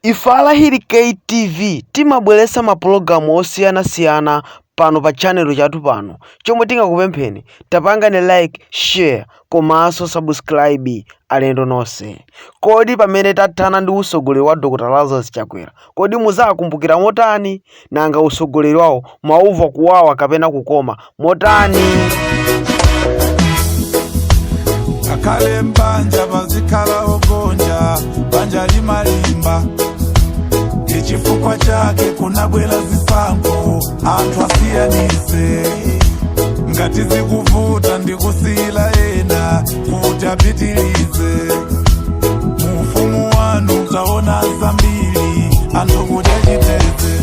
Ife a Lahiri KTV timabweretsa mapulogalamu osiyanasiyana pano pa channel chathu pano. Chomwe tingakupempheni tapangani like, share komanso subscribe alendo nonse. Kodi pamene tathana ndi usogoleri wa Dr. Lazarus Chakwera, kodi muzakumbukira motani? Nanga usogoleri wawo mwaumva kuwawa kapena kukoma motani? Ngakhale mbanja pazikhala ogonja, banja limalimba. Ndi chifukwa chake kunabwera zisankho, anthu asiyanise. Ngati zikuvuta ndikusiyila ena kuti apitilize. Muufumu wanu taona zambiri, anthu kudya chiteze.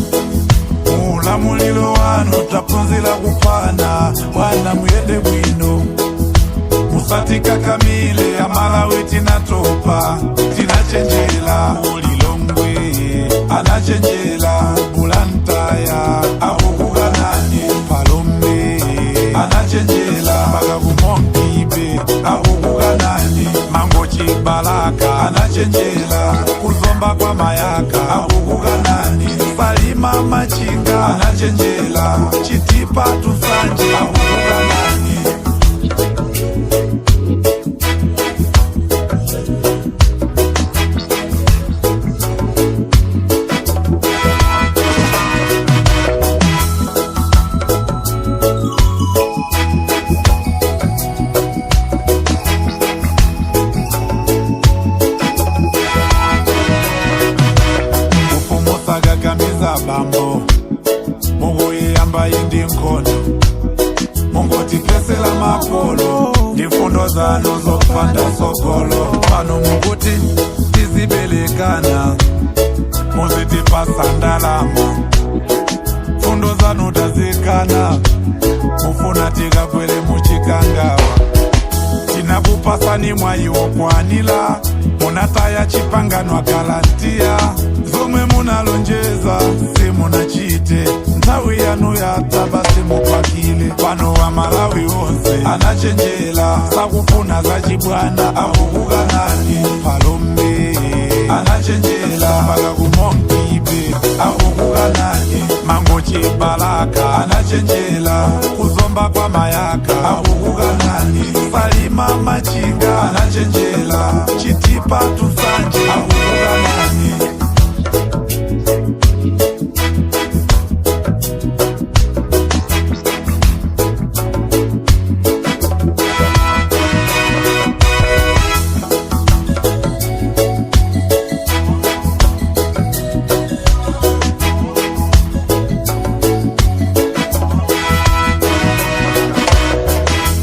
Muulamuliro wanu taphunzira kuphana, bwana muyende bwino. Musatikakamile amalawi tinatopa, tinachenjela. Lilongwe anachenjela, Blantyre akukukanani, Phalombe anachenjela, mpaka ku Monkey Bay akukukanani, Mangochi Balaka anachenjela, kuzomba kwa Mayaka akukukanani, Salima Machinga anachenjela, Chitipa Nsanje akukukanani. Ufumu sakakamiza bambo, mukuyiyamba indi nkhondo, mungotipesela makolo ndi mfundo zanu zopanda sogolo. Pano mukuti tizibelekana, muzitipasa ndalama, mfundo zanu tazikana, mufuna tikakwele muchikangawa. Tinakupasani mwayi wokwanila, munataya chipangano akalantiya. Zomwe munalonjeza simunachite, nthawi yanu yatha basi mupakile. Pano wa Malawi onse anachenjela, sakufuna zachibwana akukukanani. Phalombe anachenjela, mpaka ku Monkey Bay akukukanani, Mangochi Balaka anachenjela, kuzomba kwa Mayaka akukukanani, Salima Machinga anachenjela, Chitipa Nsanje akukukanani.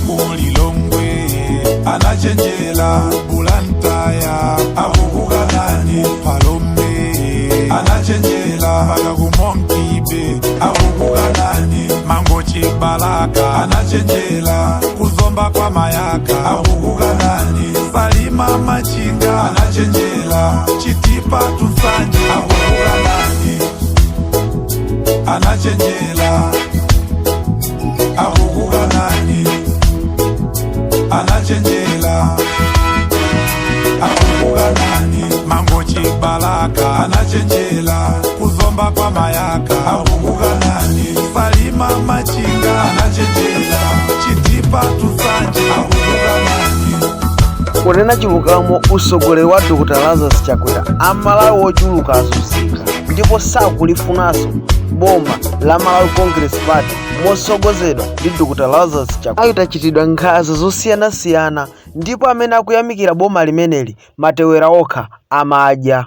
Kulilongwe anachenjela, Blantyre akukukanani, Phalombe anachenjela, mpaka ku Monkey Bay akukukanani, Mangochi Balaka anachenjela, kuzomba kwa Mayaka akukukanani, Salima Machinga anachenjela, Chitipa Nsanje akukukanani. Anachenjela akukukanani, anachenjela akukukanani. Mangochi Balaka anachenjela, kuzomba kwa Mayaka akukukanani, Salima Machinga anachenjela, Chitipa Nsanje akukukanani. Kunena chilungamo, usogoleri wa Dr. Lazarus Chakwera, amalawi ochuluka azunzika ndipo sakulifunanso boma la Malawi Congress Party mosogozedwa ndi Dr. Lazarus Chakwera. Ayitachitidwa nkhanza zosiyanasiyana ndipo amene akuyamikira boma limeneli matewera okha amadya.